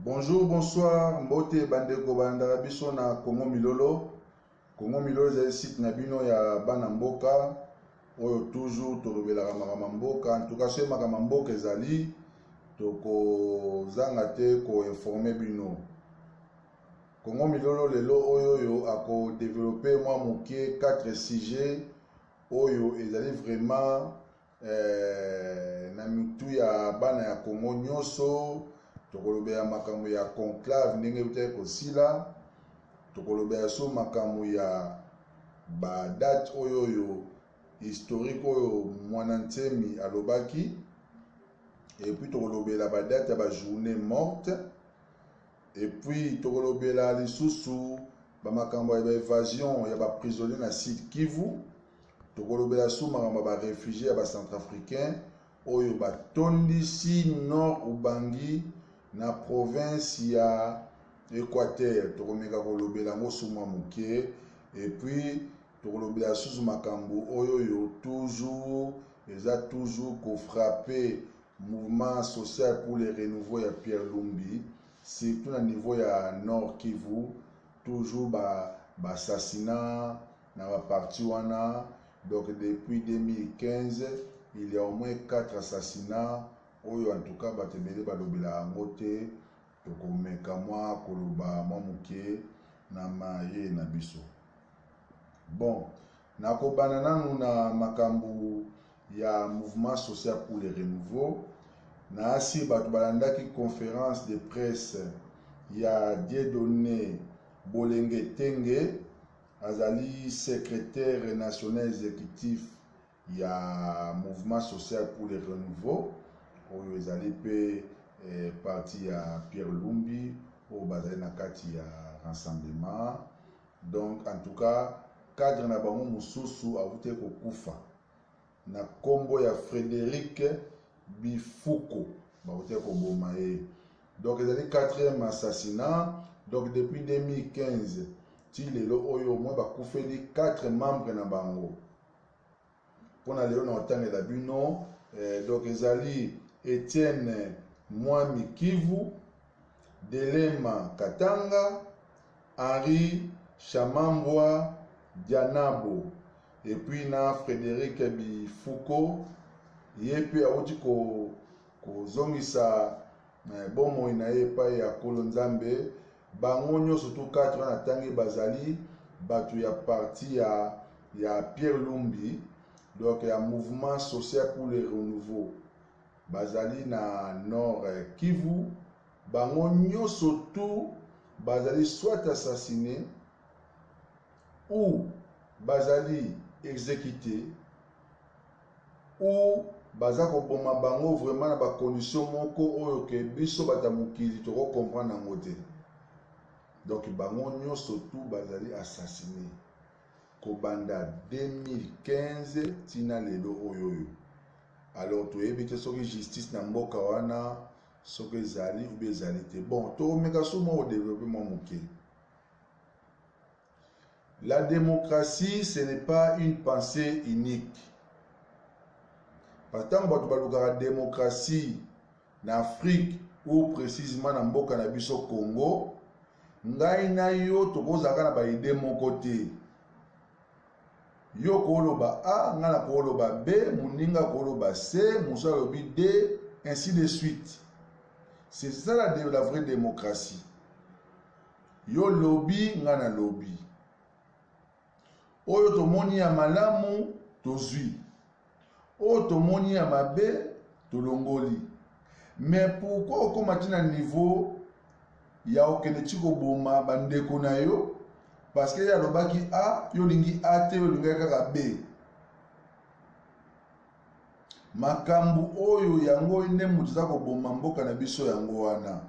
Bonjour, bonsoir, mbote bandeko balandaka biso na Congo Milolo. Congo Milolo ezali site na bino ya bana mboka oyo toujours tolobelaka makambo ya mboka. En tout cas, soki makambo ya mboka ezali, tokozanga te koinforme bino. Congo Milolo lelo oyo oyo ako developper mwa moke 4 sujets oyo ezali vraiment eh, na mitu ya bana ya Congo nyonso. Tokolobela makambo ya conclave ndenge eutaki kosila, tokolobela so makambo ya ba date oyo oyo historique oyo Mwana Nsemi alobaki, et puis tokolobela ba date ya ba journée morte, et puis tokolobela lisusu ba makambo ya ba évasion ya ba prisonniers na Sud Kivu. Tokolobela su makambo ya ba refugies ya ba centrafricains oyo batondisi Nord Ubangi na province ya Equateur. Tokomeka kolobela yango su mwa moke, et puis tokolobela susu makambo oyo oyo toujours eza toujours ko frapper mouvement social pour le renouveau ya Pierre Lumbi, surtout na niveau ya Nord Kivu, toujours ba assassinats na ba parti wana. Donc depuis 2015 il y a au moins 4 assassinats oyo en tout cas bato ebele balobela yango te. Tokomeka mwa koloba mwa moke na maye na biso. Bon, nakobanda nanu na makambo ya mouvement social pour le renouveau. Naasi bato balandaki conférence de presse ya Dieudonné Bolenge Tenge, azali secrétaire national exécutif ya mouvement social pour le renouveau oyo ezali mpe parti ya Pierre Lumbi oyo bazali na kati ya rassemblement. Donc en tout cas cadre na bango mosusu awutaki kokufa na kombo ya Frédéric Bifuko, bawutaki koboma ye. Donc ezali 4e assassinat. Donc depuis 2015 ti lelo oyo mwa bakufeli 4 membres na bango. Mpona lelo na kotangela bino donc ezali Etienne Mwami Kivu, Delema Katanga, Henri Chamambwa Dianabo, et puis na Frédéric Bifuko, ye mpe awuti kozongisa bomoi na ye epai ya Nkolo Nzambe. Bango nyonso tu 4 wana tangi bazali bato ya parti ya Pierre Lumbi, donc ya mouvement social pour le renouveau. Bazali na Nord Kivu. Bango nyonso tu bazali soit assassiné ou bazali exécuté ou baza koboma bango vraiment na ba condition moko oyo ke biso bato ya mokili toko comprendre yango te. Donc bango nyonso tu bazali assassiné kobanda 2015 tina lelo oyo oyo. Alors toyebi te soki justice na mboka wana soki ezali ou bien ezali te. Bon, tokomeka so mwa kodévelopper mwa moke. La démocratie, ce n'est pas une pensée unique. Parce que ntango bato balukaka démocratie na Afrique ou précisément na mboka na biso Congo, ngai na yo tokozalaka na ba idée moko te. Yo koloba A, ngai na koloba B, moninga koloba C, mosusu alobi D, ainsi de suite. C'est ça la vraie démocratie. Yo lobi, ngai na lobi. Oyo tomoni ya malamu tozwi, oyo tomoni ya mabe tolongoli. Mais pourquoi okóma ti na niveau ya okende ti koboma bandeko na yo parce que ye alobaki A, yo olingi A te, yo olingaki kaka B? Makambo oyo yango nde moto eza koboma mboka na biso yango wana.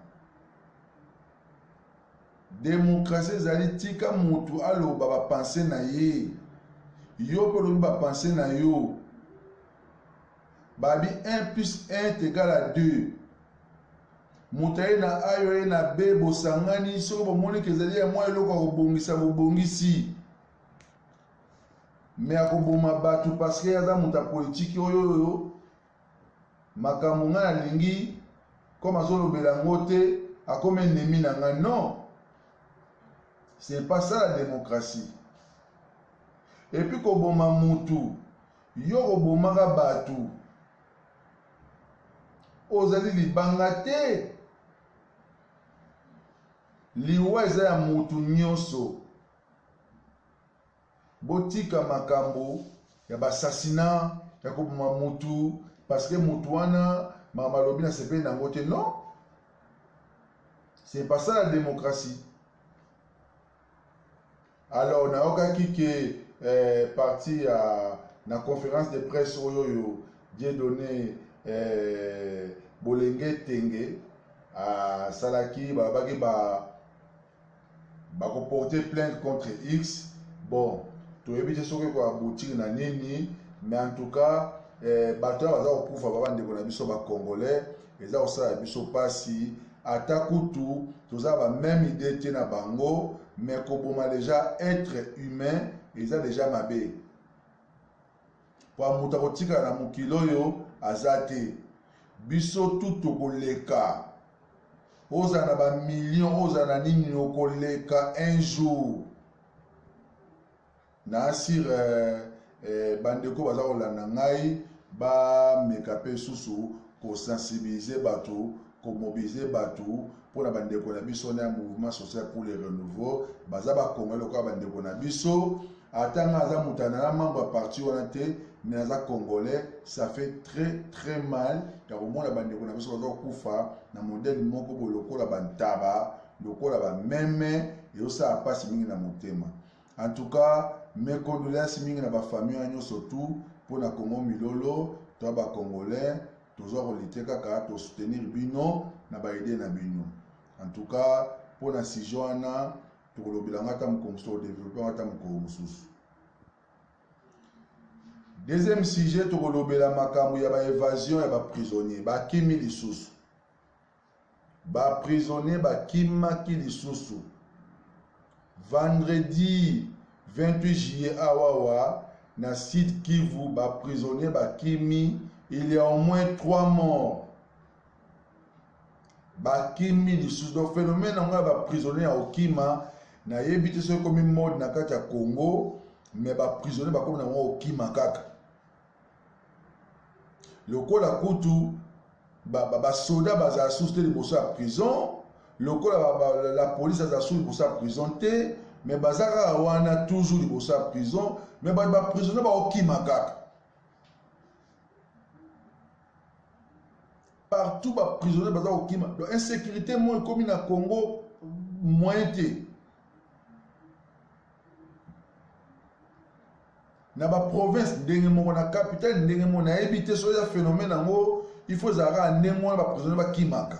Démocratie ezali tika motu aloba ba pensée na ye, yo mpe olobi ba pensée na yo. Babi 1 plus 1 est égal à 2. Moto aye na A, yo aye na B, bosangani. Soki bomoni ke ezali ya mwa eloko ya kobongisa, bobongisi. Me akoboma bato parce que aza moto ya politiki oyo oyo makambo ngai nalingi comme azolobela yango te. akomi ennemi na nga. Non, c'est pas ça la démocratie. Et puis koboma mutu, yo kobomaka bato, ozali libanga te. Liwa eza ya mutu nyonso. Botika makambo ya ba assassinat, ya koboma mutu parce que mutu wana makambo alobi na sepeli nango te. Non, c'est pas ça la démocratie. Alors nayokaki ke parti ya na conférence de presse oyo oyo Dieudonné Bolenge Tenge asalaki, balobaki ba bakoporter plainte contre X. Bon, toyebi te soki ekoaboutir na nini, mais en tout cas bato oyo baza kokufa, ba bandeko na biso bacongolais, eza kosala biso mpasi. Ata kutu toza ba même idée te na bango, mais koboma déjà être humain eza déjà mabe, po moto akotikala na mokili oyo aza te. Biso tu tokoleka, ozala na bamillion, ozala na nini, okoleka un jour. Na asire bandeko baza kolanda ngai, bameka mpe susu kosensibiliser bato, komobiliser bato mpona bandeko na biso na ya Mouvement social pour le renouveau. Baza bakongoli lokola bandeko na biso. Ata nga aza moto na membre ya parti wana te, mais aza congolais. Ça fait très très mal ya komona bandeko na biso baza kokufa na modèle moko boye, lokola bantaba, lokola bameme. Ezosala mpasi mingi na motema. En tout cas, mes condoléances mingi na bafamille wana nyonso tu. Mpona Congo Milolo, to bacongolais tozwa kolite kaka tosoutenir bino na baidées na bino. En tout cas, mpona sujet wana tokolobelanga ata mokolo mosusu, tokodévelopper yango ata mokolo mosusu. Deuxième sujet, tokolobela makambo ya baévasion ya baprisonnier. Bakimi lisusu, baprisonnier bakimaki lisusu vendredi 28 juillet awawa na Sud Kivu. Baprisonnier bakimi, il y a au moins trois morts. Bakimi lisusu. Donc phénomène yango ya baprisonnier ya kokima, nayebi te soki ekomi mode na kati ya Congo, mais baprisonnier bakomi nango kokima kaka lokola kutu basoda bazala susu te liboso ya prison, lokola la police azala susu liboso ya prison te, mais baza kaka wana toujours liboso ya prison, mais bato baprisonnier bakokima kaka partout. Baprisonnier baza kokima. Donc insécurité mo ekomi na Congo, moyen te. Na baprovince ndenge moko, na capitale ndenge moko. Nayebi te soki eza phénomène yango, il faut ezala kaka ndenge wana, baprisonnier bakimaka.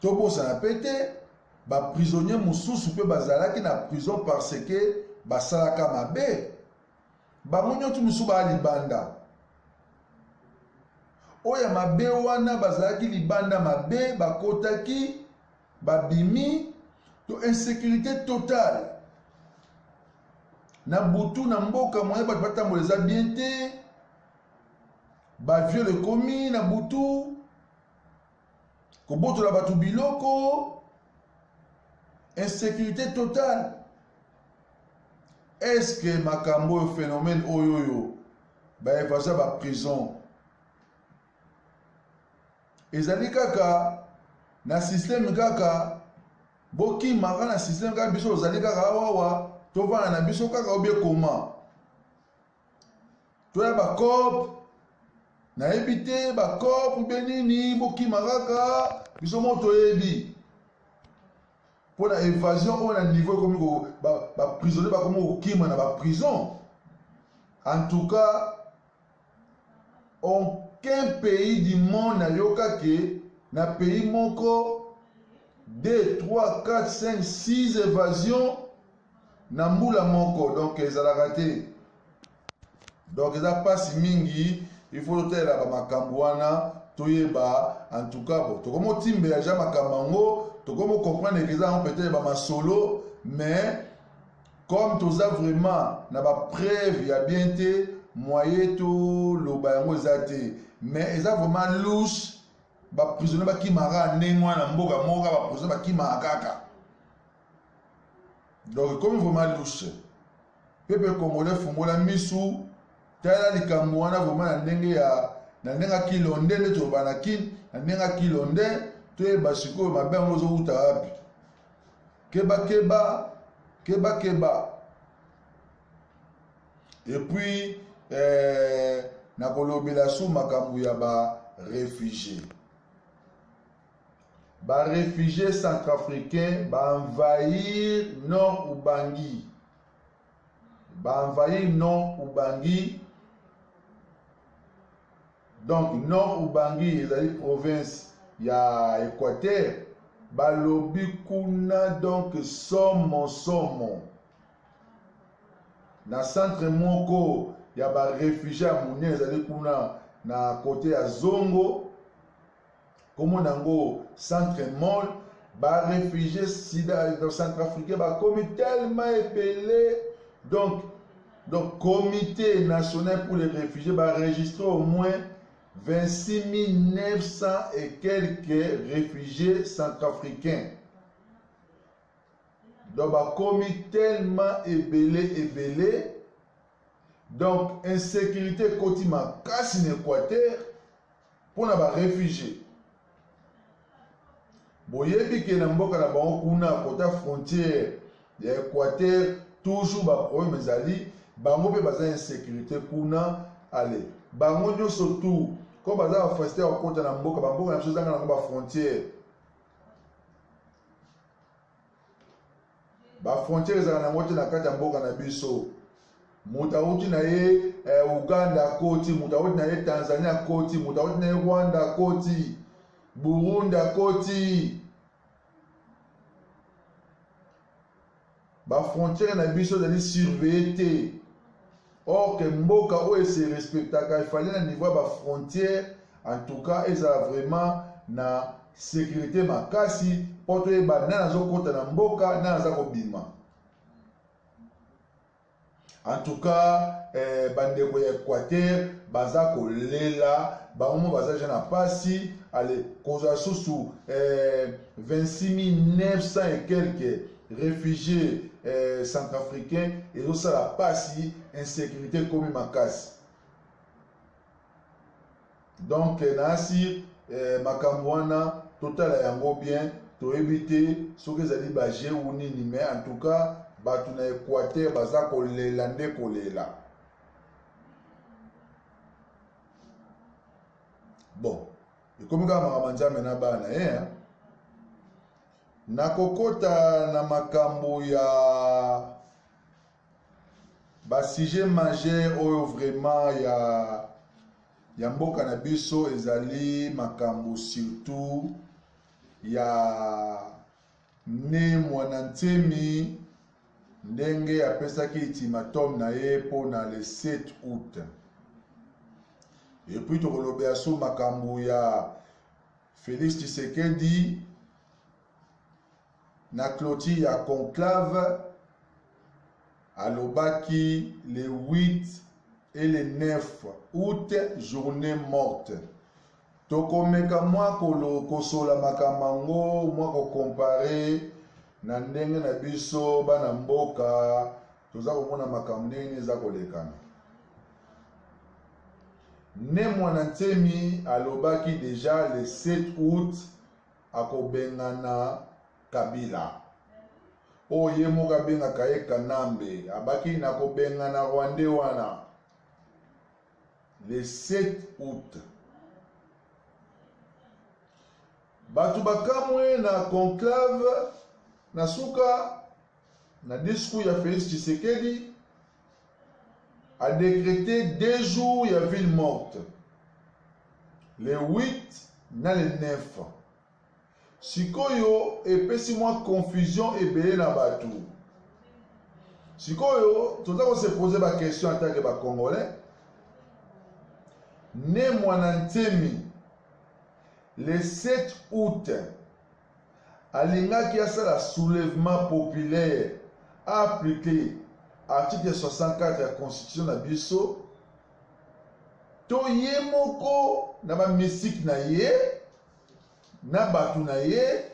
Tobosana mpe te, baprisonnier mosusu mpe bazalaki na prison parce que basalaka mabe. Bango nyonso mosusu baya libanda, oyo ya mabe wana bazalaki libanda mabe, bakotaki, babimi. To insécurité totale na butu na mboka, moye bato batambola eza bien te. Baviol ekomi na butu, kobotola bato biloko, insécurité totale. Est-ce que makambo oyo, phénomène oyo oyo baévasion ya baprison ezali kaka na système kaka bokimaka na système kaka, biso ozali kaka awawa, tovanda na biso kaka obie koma toya bacope? Nayebi te, bacope mpe nini, bokima kaka, biso mo toyebi. Mpo na évasion oyo na niveau ekomi, baprisonnier bakomi kokima na baprison. En tout cas, aucun pays du monde nayoka ke na pays moko 2, 3, 4, 5, 6 évasion na mbula moko. Donc ezalaka te. Donc eza mpasi mingi, il faut totalela bamakambo wana, toyeba. En tout cas, bon, tokomotimbela deja makambo yango, tokomocomprendre ke eza yango peut-être bamasolo, mais Comme toza vraiment na ba preuve ya bien te, moyen toloba yango eza te. Mais eza vraiment louche, ba prisonniers bakimaka ndenge wana mboka moko kaka ba prisonniers bakimaka kaka. Donc ekomi vraiment louche. Peuple congolais fungola misu, tala likambo wana vraiment na ndenge ya na ndenge ya kilonde nde toloba na kin, na ndenge ya kilonde toyeba sikoyo mabe yango ezowuta wapi. Keba keba keba keba. Et puis eh, nakolobela su makambo ya ba réfugiés. Ba réfugiés centrafricains ba envahir Nord Ubangi. Ba envahir Nord Ubangi. Donc Nord Ubangi ezali province ya Equateur, balobi kuna donc somo somo na centre moko ya ba refugies ya monene ezali kuna na kote ya Zongo, kombo na yango centre mall. Ba refugies sida centrafricain bakomi tellement ebele, donc comité national pour les réfugiés ba enregistré au moins 26 900 et quelques réfugiés centrafricains. Donc bakomi tellement ebele ebele, donc insécurité ekoti makasi na Équateur mpona ba réfugiés. Boyebi ke na mboka na bango kuna kota frontière ya Équateur toujours ba problème ezali, bango mpe baza insécurité kuna. Ale bango nyonso tout ko baza ba facilité ya kokota na mboka, ba mboka na biso ezanga nango ba frontière. Ba frontière ezala nango te na kati ya mboka na biso. Moto awuti na ye eh, Uganda akoti, moto awuti na ye Tanzanie akoti, moto awuti na ye Rwanda akoti, Burundi akoti. Ba frontière na biso ezali surveiller te. Or que mboka oyo ese respectaka, il fallait na niveau ya ba frontière en tout cas ezala vraiment na sécurité makasi mpo toyeba nani azokota na mboka, nani aza kobima. En tout cas, eh, bandeko ya Équateur baza kolela, bango mo baza deja na pasi. Ale kozwa susu eh, 26 900 et quelques réfugiés eh, centrafricains ezosala pasi, insécurité ekomi makasi. Donc nasi eh, makambo wana totala yango bien, toyebi te soki ezali ba jeu ou nini, mais en tout cas bato na Équateur baza kolela nde kolela. Bon, ekomi kaka makambo ya Nzambe na bana ye, hein? Nakokota na makambo ya ba sujet majeur oyo vraiment ya mboka na biso ezali makambo surtout ya Ne Mwana Nsemi ndenge apesaki ultimatum na ye mpona le 7 août. Et puis tokolobela so makambo ya Félix Tshisekedi na clôture ya conclave alobaki le 8 et le 9 août journée morte. Tokomeka mwa kosola makambo yango, mwa kocompare na ndenge na biso bana mboka toza komona makambo ndenge nini eza kolekana. Ne Mwana Nsemi alobaki deja le 7 août akobengana Kabila oyo ye moko abengaka ye Kanambe, abaki nakobengana Rwandais wana le 7 août. Bato bakamwe na conclave na suka na discours ya Félix Tshisekedi a décrété 2 jours ya ville morte, le 8 na le 9. Sikoyo epesi mwa confusion ebele na bato. Sikoyo toza ko se poser ba question en tant que ba congolais. Ne Mwana Nsemi le 7 août alingaki asala soulèvement populaire, aappliquer article 64 ya constitution na biso to ye moko na ba mystique na ye na bato na ye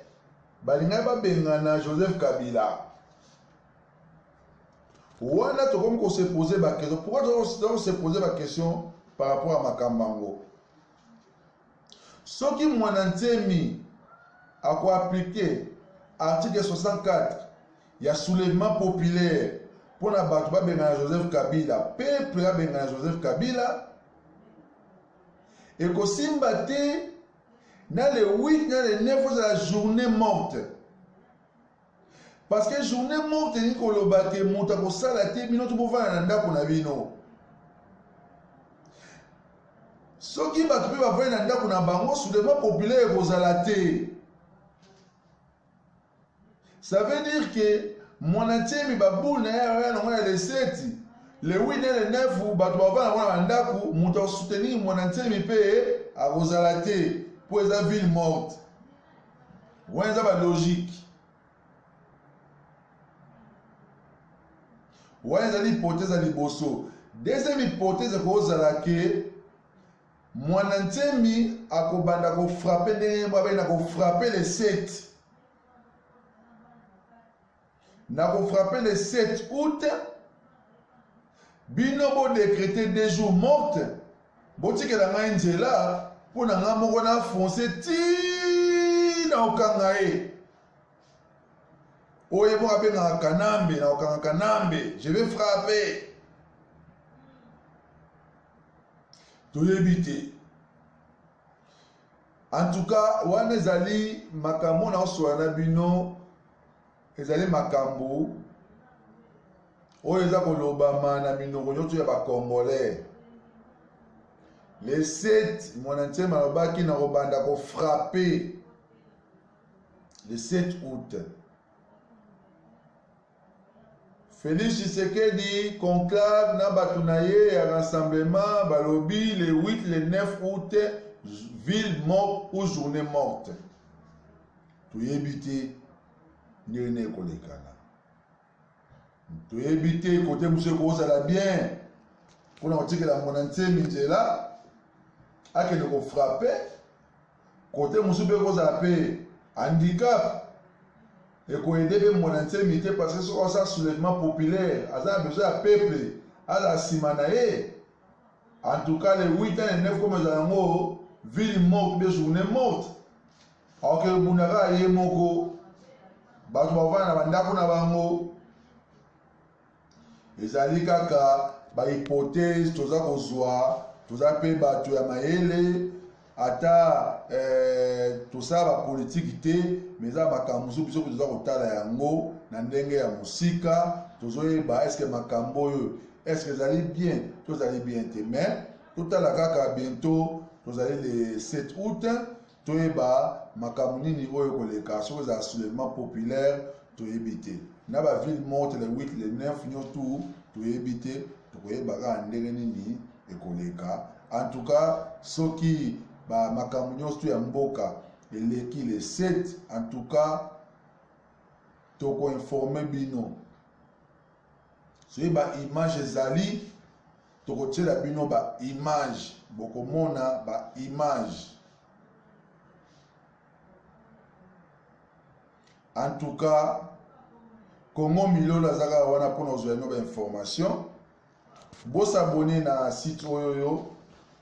balingaki babengana Joseph Kabila. Wana tokomi ko se poser ba question. Pourquoi toko se poser ba question par rapport à makambo yango? Soki Mwana Nsemi ako appliquer article 64 ya soulèvement populaire mpo na bato babengana Joseph Kabila, peuple abengana Joseph Kabila, ekosimba te na le 8 na le 9 ozala journée morte. Parce que journée morte elingi koloba ke moto akosala te, bino to bovanda na ndako na bino. Soki bato mpe bavandi na ndako na bango, soulèvement populaire ekozala te. Ça veut dire que Mwana Nsemi baboule na ye aya nango ya le 7, le 8 na le 9, bato bavanda yango na bandako, moto akosoutenir Mwana Nsemi mpe akozala te mpo eza ville morte. Wana eza ba logique. Wana ezali hypothèse ya liboso. Deuxième hypothèse ekozala ke Mwana Nsemi akobanda ko frapper ndenge ye moko abengi na ko frapper le 7. Na ko frapper le 7 août, bino bo decreter deux jours morte, botikela ngai nzela mpo na ngai moko na foncer ti na kokanga ye. Oyo ye moko abengaka Kanambe, na kokanga Kanambe, je vais frapper. Toyebi te. En tout cas, wana ezali makambo na osola na bino, ezali makambo oyo eza kolobama na minoko nyonso ya ba Congolais. Le 7, Mwana Nsemi alobaki na kobanda ko frapper le 7 août. Felix Tshisekedi conclave na bato na ye ya rassemblement balobi le 8 le 9 août ville morte ou journée morte. Toyebi te ndenge nini ekolekana. Toyebi te kote mosusu ekozala bien mpona kotikela Mwana Nsemi nzela akende kofrape. Kote mosusu mpe ekozala mpe handicap ekoyede mpe Mwana Nsemi te, parce que soki asala soulèvement populaire aza na besoin ya peuple azala nsima na ye. En tout cas le 8 ans le 9 comme ezala yango ville morte bien journée morte, akokende kobunda kaka ye moko, bato bakovanda na bandako na bango. Ezali kaka ba hypothèse toza kozwa, toza mpe bato ya mayele, ata eh, tosala ba politiki te, mais eza makambo mosusu biso mpe toza kotala yango na ndenge ya mosika, tozoyeba est-ce que makambo oyo est-ce que ezali bien to ezali bien te. Mais totala kaka bientôt tozali le 7 août, toyeba makambo nini oyo ekoleka, soki ezala soulèvement populaire toyebi te, na ba ville morte le 8 le 9 nyonso tout toyebi te, tokoyeba kaka ndenge nini ekoleka. En tout cas soki ba makambo nyonso tout ya mboka eleki le 7, en tout cas toko informer bino. Soki ba image ezali tokotiela bino ba image, bokomona ba image. En tout cas Congo Milolo aza kaka wana mpona kozwa bino ba information. Bosabone na site oyo yo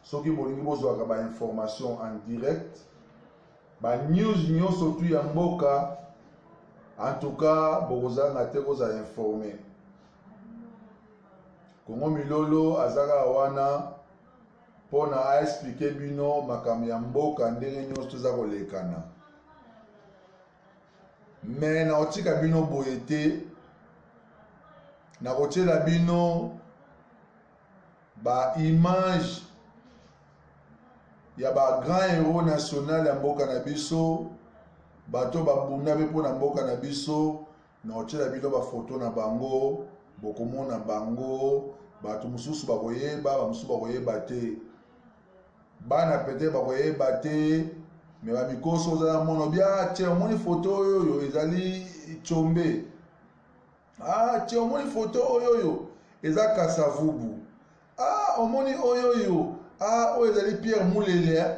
soki bolingi bozwaka ba information en direct, ba news nyonso tu ya mboka. En tout cas bokozanga te kozala informé. Congo Milolo aza kaka wana mpona a expliquer bino makambo ya mboka ndenge nyonso toza kolekana. Me nakotika bino boye te, nakotiela bino ba image ya ba grand héros national ya mboka na biso, bato babunda mpe mpo na mboka na biso. Nakotiela bino ba photo na bango, bokomona bango. Bato mosusu bakoyeba, ba mosusu bakoyeba te. Bana peut-être bakoyeba te, mais ba mikoso oza na mono bia, tiens, omoni photo oyo, oyo ezali Tshombe. Ah tie omoni photo oyo oyo eza Kasavubu. Ah omoni oyo oyo ah oyo ezali Pierre Mulele. Eh?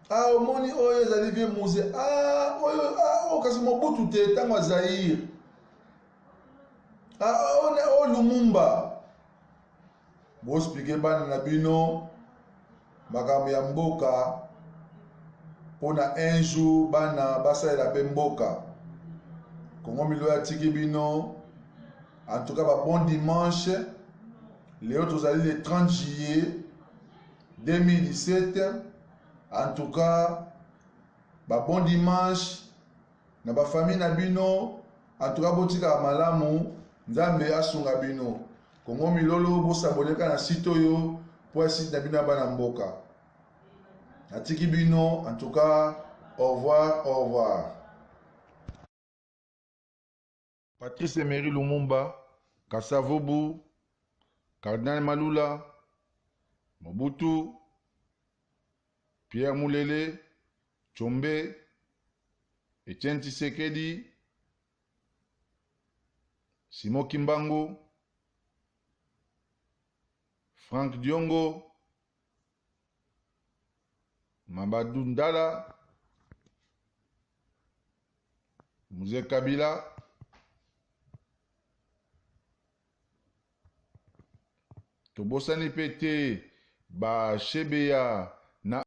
Ah omoni oyo ezali vieux Muse. Ah oyo ah oyo kasi Mobutu te ntango ya Zaïre. Ah oyo oyo Lumumba. Boexplike bana na bino makambo ya mboka mpo na un jour bana basalela mpe mboka. Congo Miloya atiki bino en tout cas ba bon dimanche. Lelo tozali le 30 juillet 2017. En tout cas ba bon dimanche na ba famille na bino. En tout cas botikala malamu, Nzambe asunga bino. Congo Milolo bo s'abonner ka na site oyo po ya site na bino ya bana mboka. Natiki bino en tout cas au revoir au revoir. Patrice Emery Lumumba, Kasavubu, Cardinal Malula, Mobutu, Pierre Mulele, Tshombe, Etienne Tshisekedi, Simon Kimbangu, Franck Diongo, Mamadou Ndala, Mzee Kabila, tobosani mpe te ba Shebeya na.